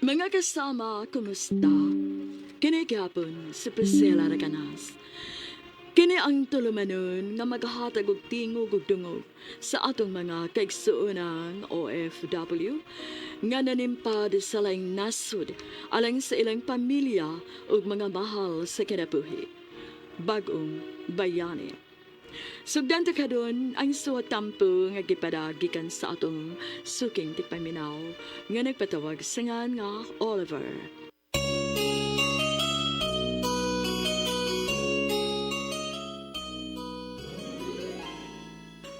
Mga kasama, kumusta? Kini gihapon si Priscilla Raganas. Kini ang tulumanon nga maghatag og tingog ug dungog sa atong mga kaigsuonang OFW nga nanimpad sa laing nasod alang sa ilang pamilya ug mga mahal sa kinabuhi. Bag-ong bayani. Sugdan ta karon ang suwat tampo nga gipada gikan sa atong suking tigpaminaw nga nagpatawag sa ngan nga Oliver.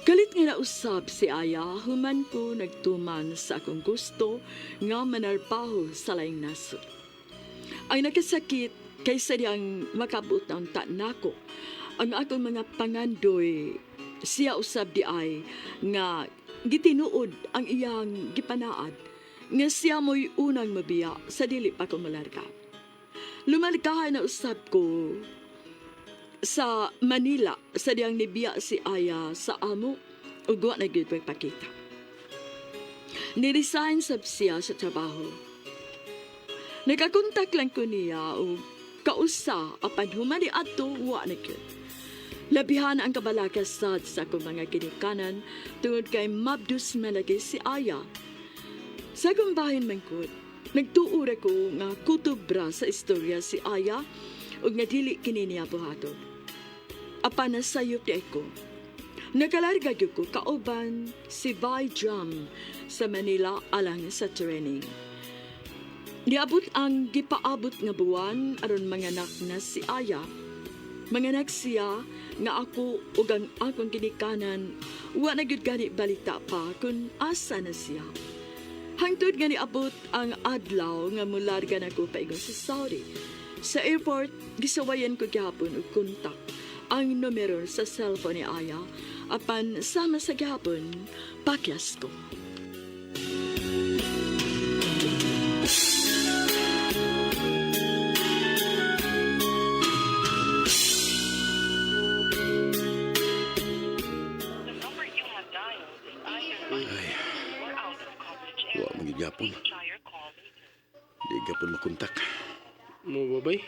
Galit nga nausab si Aya, human ko nagtuman sa akong gusto nga manarbaho sa laing nasod. Ang nakasakit kaysa diyang makabot ang nako. Ang akong mga pangandoy, siya usab di ay nga gitinuod ang iyang gipanaad nga siya mo'y unang mabiya sa dili pa ko malarga. Lumalgahan na usab ko sa Manila sa diyang nibiya si Aya sa amo ug wa na gyud pakita. Ni-resign sab siya sa trabaho. Nakakontak lang ko niya og kausa apan human ni adto wa na gyud. Labihan ang kabalaka sad sa akong mga ginikanan tungod kay mabdus man lagi si Aya. Sa akong bahin man gud, nagtuo ra ko nga kutob ra sa istorya si Aya ug nga dili kini niya buhaton. Apan nasayop di ko. Nakalarga gyud ko kauban si Vai Jam sa Manila alang sa training. Niabot ang gipaabot nga buwan aron manganak na si Aya. Manganak siya nga ako ug ang akong ginikanan wa na gyud gani balita pa kung asa na siya. Hangtod nga niabot ang adlaw nga mularga na ko paigo sa Saudi. Sa airport, gisawayan ko gihapon og kontak ang numero sa cellphone ni Aya apan sama sa gihapon pakyas ko. Ay, wa man gyud gapon. Di gapon makontak. Mo babay.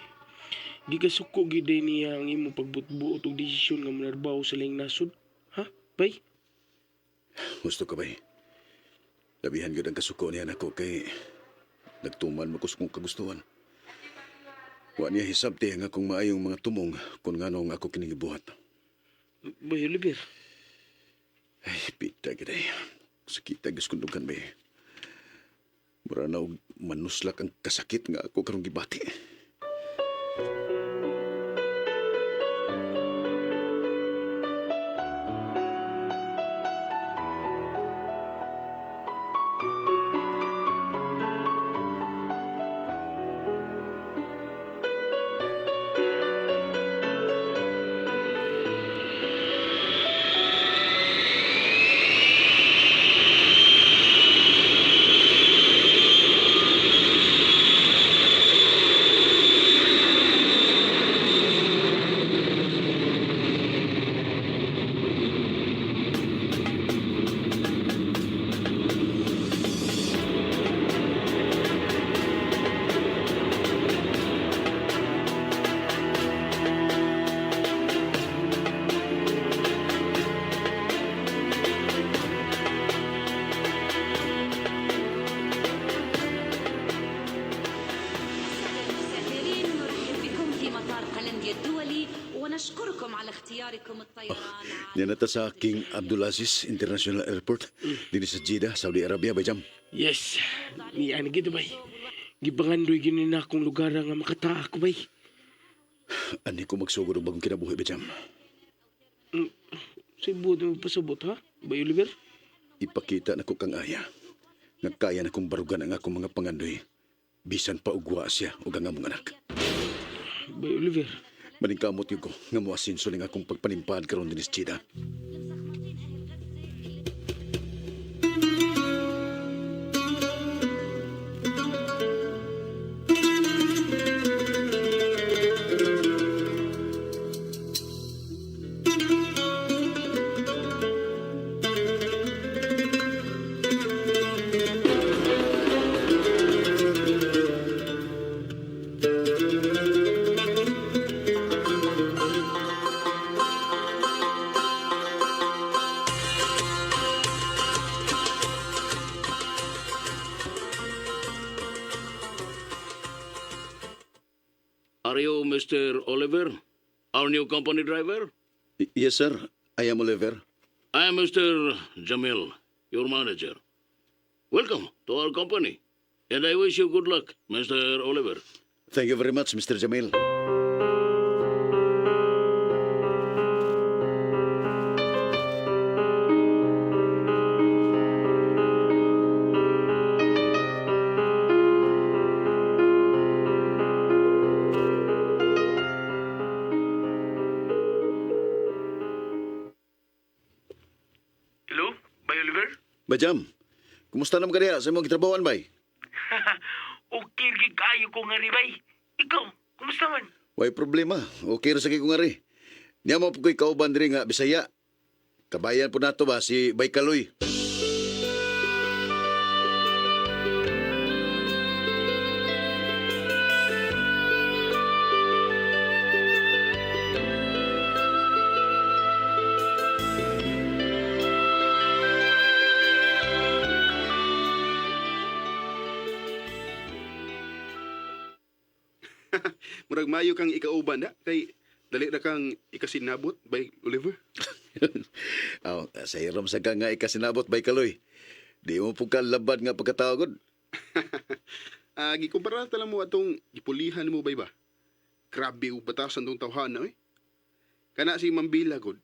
Di ka suko gid day niya ang imo pagbutbuot og desisyon nga manarbaho sa laing nasod. Ha? Bay? Gusto ka bay? Labihan gyud ang kasuko niya nako kay nagtuman mo ko sa kong kagustuhan. Wa niya hisabti ang akong maayong mga tumong kung nganong ako kining gibuhat. Bay Oliver. Ay, pita gid ay. Sakita gyud kong dugan bay. Mura na og manuslak ang kasakit nga ako karong gibati. السادة المسافرين، نرحب بكم في مطار قلنديا الدولي ونشكركم على اختياركم الطيران. Niya na ta sa King Abdulaziz International Airport dinhi sa Jeddah, Saudi Arabia bay jam. Yes. Ni ani gid bay. Gipangandoy gini na akong lugar nga makataa ko bay. Ani ko magsugod og bagong kinabuhi bay jam. Sa buot mo pasabot ha? Bay Oliver? Ipakita nako kang Aya nga kaya na kong barugan ang akong mga pangandoy bisan pa og wa siya ug ang among anak. Bay Oliver. Maningkamot gyud ko nga moasinso ning akong pagpanimpad karon dinhi sa Jeddah. Are you Mr. Oliver, our new company driver? Yes, sir. I am Oliver. I am Mr. Jamil, your manager. Welcome to our company, and I wish you good luck, Mr. Oliver. Thank you very much, Mr. Jamil. Hello? Bay Oliver? Bajam, kumusta naman ka diha sa imong gitrabahoan, bay? Okay, gig kayo ko nga rin, bay. Ikaw, kumusta man? Way problema. Okay ra sa kay kong ari. Niya mo po ko'y kauban diri nga Bisaya. Kabayan po nato ba si Bay Kaloy. Murag mayo kang ikauban na kay dali ra kang ikasinabot by Oliver. Aw, sa hiram sa ka nga ikasinabot Bay Kaloy. Di mo po kalabad nga pagkatawagod. Ah, gikumpara ta lang mo atong gipulihan mo bay ba? Grabe og batasan tong tawhana oy. Kana si Mambila gud.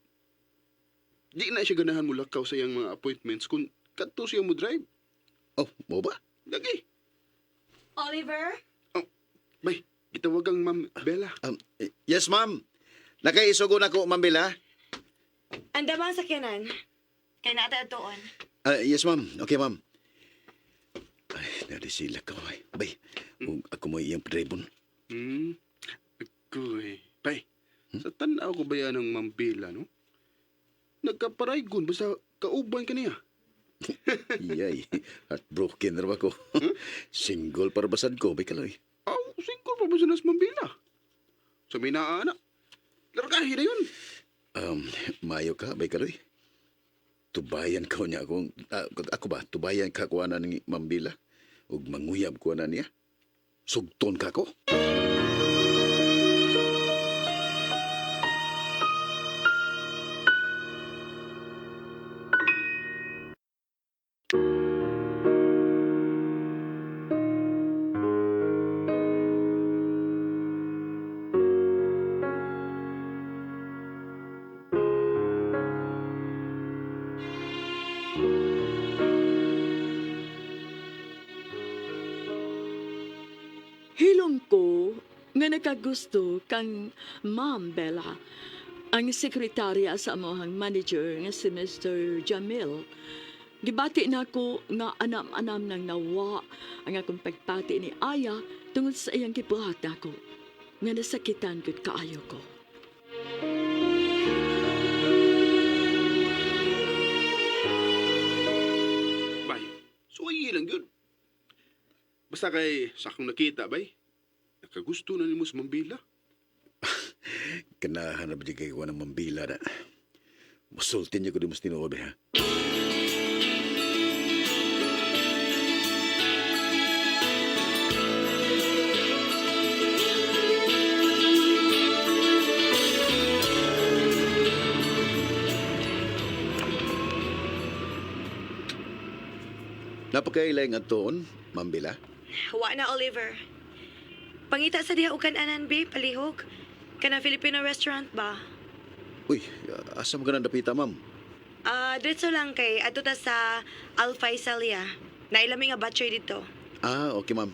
Di na siya ganahan mo lakaw sa iyang mga appointments kung kadto siya mo drive. Oh, mo ba? Lagi. Oliver? Oh, bay, gitawag ang Ma'am Bella. Yes, ma'am. Nakaisugo na ko, Ma'am Bella. Anda ba ang sakyanan? Kay naata atoon. Ah, yes, ma'am. Okay, ma'am. Ay, nadisila ka, bay. Bay, ug ako mo iyang padribon. Agoy. Bay, sa tan-aw ko ba yan ang Ma'am Bella, no? Nagkaparaygon basta kauban ka niya. Yay, heartbroken na ba ko? Single para basad ko, Bay Kaloy. Aw, single pa ba siya na si Ma'am Bella? Sa may naana. Largahi na yun. Mayo ka, Bay Kaloy. Tubayan ka niya akong, ako ba, tubayan ka kuha na ni Mambila? Ug manguyab kuha na niya? Sugton ka ko? Hilom ko nga nakagusto kang Ma'am Bella, ang sekretarya sa amohang manager nga si Mr. Jamil. Gibati na ko nga anam-anam nang nawa ang akong pagpati ni Aya tungod sa iyang gibuhat nako nga nasakitan gud kaayo ko. Bay, suwayi lang yun. Basta kay sa akong nakita, bay, nakagusto na nimo sa Mambila. Kanahan na ba di kay kuha ng Mambila na? Musultin niya ko di mas tinuod, ha? Napakailay nga toon, Mambila. Wa na, Oliver. Pangita sa diha og kan-anan, be, palihog. Kana Filipino restaurant ba? Uy, asa mo ka na dapita, ma'am? Ah, diretso lang kay adto ta sa Al Faisalia. Nailami nga batchoy dito. Ah, okay, ma'am.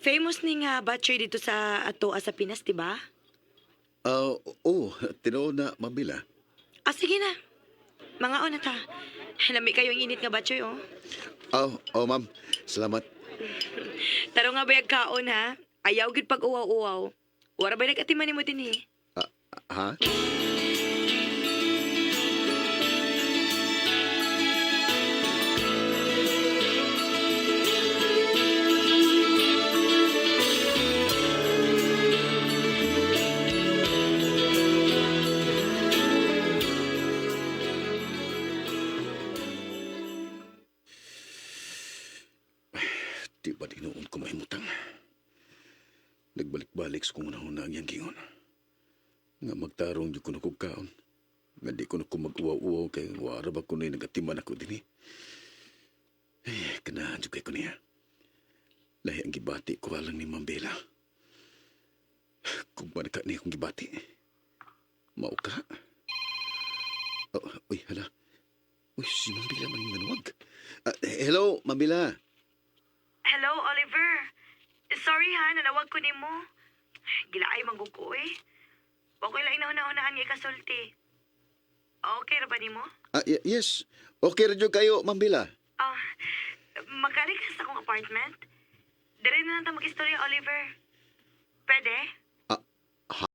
Famous ni nga batchoy dito sa ato sa Pinas, di ba? Ah, oo, tinuod na, Mambila. Ah, sige na. Mga na ta. Lami kayong init nga batchoy, oh. Oh, oh, ma'am. Salamat. Taro nga bayag kaon, ha? Ayaw gid pag uwaw-uwaw. Wara ba nag-atiman nimo dinhi? Ah, ha? Nagbalik-balik sa kong unahuna ang iyang gingon. Nga magtarong di ko na kog kaon. Nga di ko na ko mag-uwaw-uwaw kay wara ba ko na nagatiman ako dinhi. Ay, kanahan jud kay ko niya. Lahi ang gibati ko alang ni Ma'am Bella. Kung ba ka niya akong gibati. Mao ka. Oh, uy, hala. Uy, si Ma'am Bella man manuwag. Ah, hello, Ma'am Bella. Hello, Oliver. Sorry ha, nanawag ko nimo. Gilaay manggug ko eh. Wa ko'y laing nahuna-hunaan nga ikasulti. Okay ra ba nimo? Ah, yes. Okay ra jud kayo, Ma'am Bella. Ah, makari ka sa akong apartment? Dire na lang ta mag-istorya, Oliver. Pwede? Ah, ha?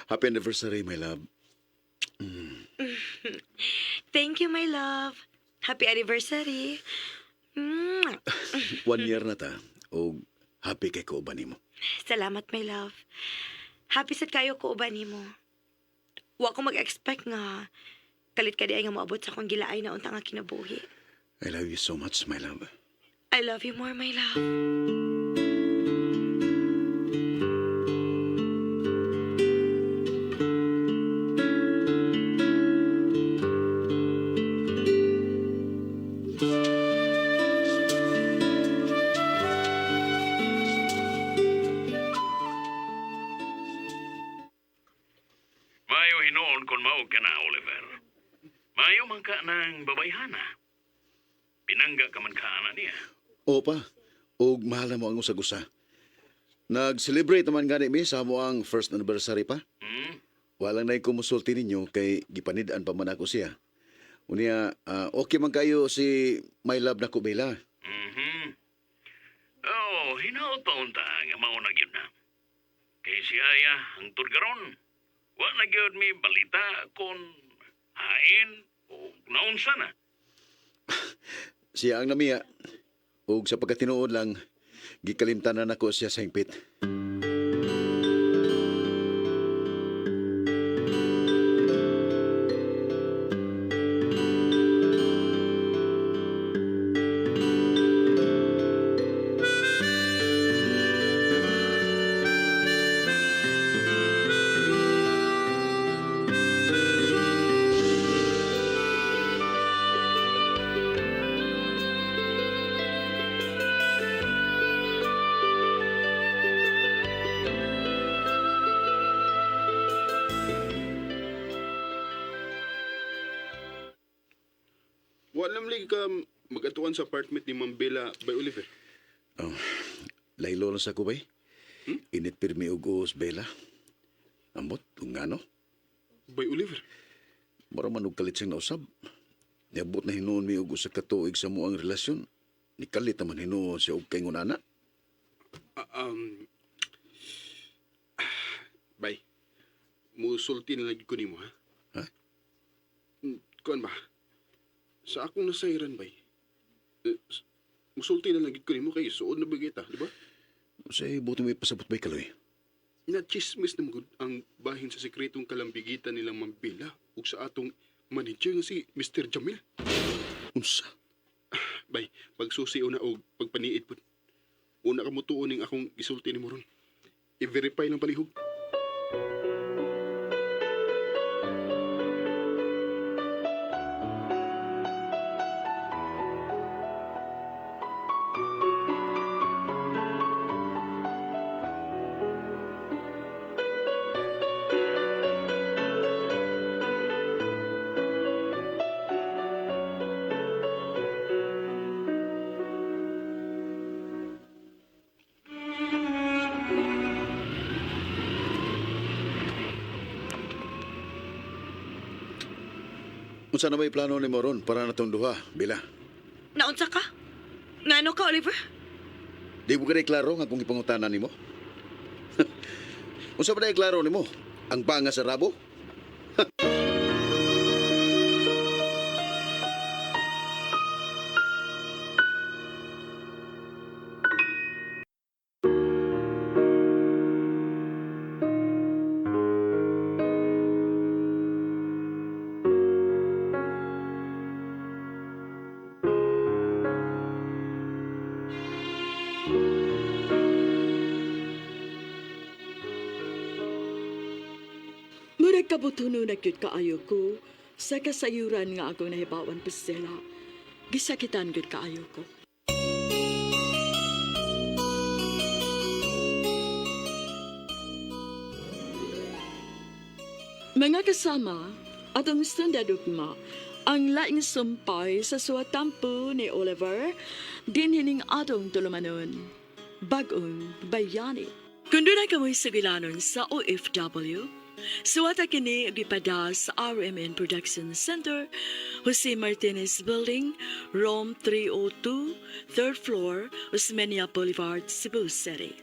Happy anniversary, my love. Thank you, my love. Happy anniversary. Mwah. 1 year na ta. O happy kay ko uban nimo. Salamat, my love. Happy sad kayo ko uban nimo. Wa ko mag-expect nga kalit ka di ay nga moabot sa akong gilaay na unta nga kinabuhi. I love you so much, my love. I love you more, my love. Mayo hinuon kon mao ka na, Oliver. Mayo man ka ng babayhana. Pinangga ka man ka ana niya. Opa, og mahal na mo ang usag-usa. Nag-celebrate naman gani mi sa amo ang first anniversary pa. Hmm? Walang nay kumusulti ninyo kay gipanid-an pa man ako siya. Unya, ah, okay man kayo si my love na Bella. Mhm. Oh, hinaot pa unta nga mao na gyud na. Kay si Aya hangtod karon. Wa na gyud mi balita kon hain o naunsa na. Siya ang namiya. Og sa pagkatinuod lang, gikalimtan na nako siya sa hingpit. Wala man lagi ka magatuan sa apartment ni Ma'am Bella by Oliver. Oh, laylo lang sa kubay. Init pirmi og uos, Bella. Ambot, ug ngano? By Oliver. Mura man og kalit siyang nausab. Niabot na hinuon mi og usa ka tuig sa muang relasyon. Nikalit naman hinuon siya og kay ngunana. Ah, bay. Musulti na lagi ko nimo ha. Ha? Kuan ba? Sa akong nasayran bay. Eh, musulti na lagi ko nimo kay suod na bagay ta, di ba? Say, buti mo ipasabot bay kaloy. Na chismis na magud ang bahin sa sekretong kalambigitan nilang Ma'am Bella ug sa atong manager nga si Mr. Jamil. Unsa? Bay, pagsusi una og pagpaniid pud. Una ka mutuon ning akong gisulti nimo ron. I-verify lang palihog. Unsa na may plano nimo ron para natong duha, Bella? Naunsa ka? Ngano ka, Oliver? Di mo ka klaro nga kung ipangutana nimo? Unsa ba na klaro nimo? Ang banga sa rabo? Nagkabutuno na gyud kaayo ko sa kasayuran nga akong nahibawan, Priscilla. Gisakitan gyud kaayo ko. Mga kasama, atong sundadugma, ang laing sumpay sa suwatampo ni Oliver, dinhining atong tulumanon, Bagong Bayani. Kung doon kamoy sugilanon sa OFW, suwata kini og ipada sa RMN Production Center, Jose Martinez Building, Room 302, 3rd floor, Osmeña Boulevard, Cebu City.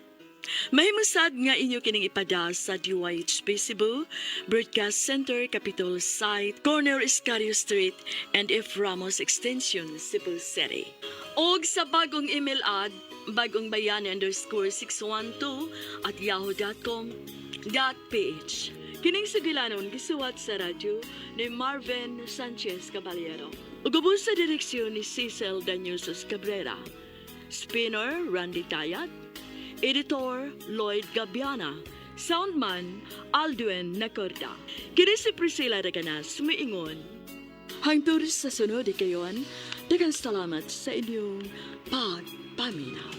Mahimusad nga inyo kining ipada sa DYHP Cebu, Broadcast Center, Capitol Site, Corner Escario Street, and F. Ramos Extension, Cebu City. Og sa bagong email ad, bagongbayani_612@yahoo.com.ph. Kining sugilanon gisuwat sa radyo ni Marvin Sanchez Caballero. Ug ubos sa direksyon ni Cecil Danyusos Cabrera. Spinner Randy Tayat, Editor Lloyd Gabiana, Soundman Aldwin Nacorda. Kini si Priscilla Reganas, miingon. Hangtod sa sunod ikayon, daghang salamat sa inyong pagpaminaw.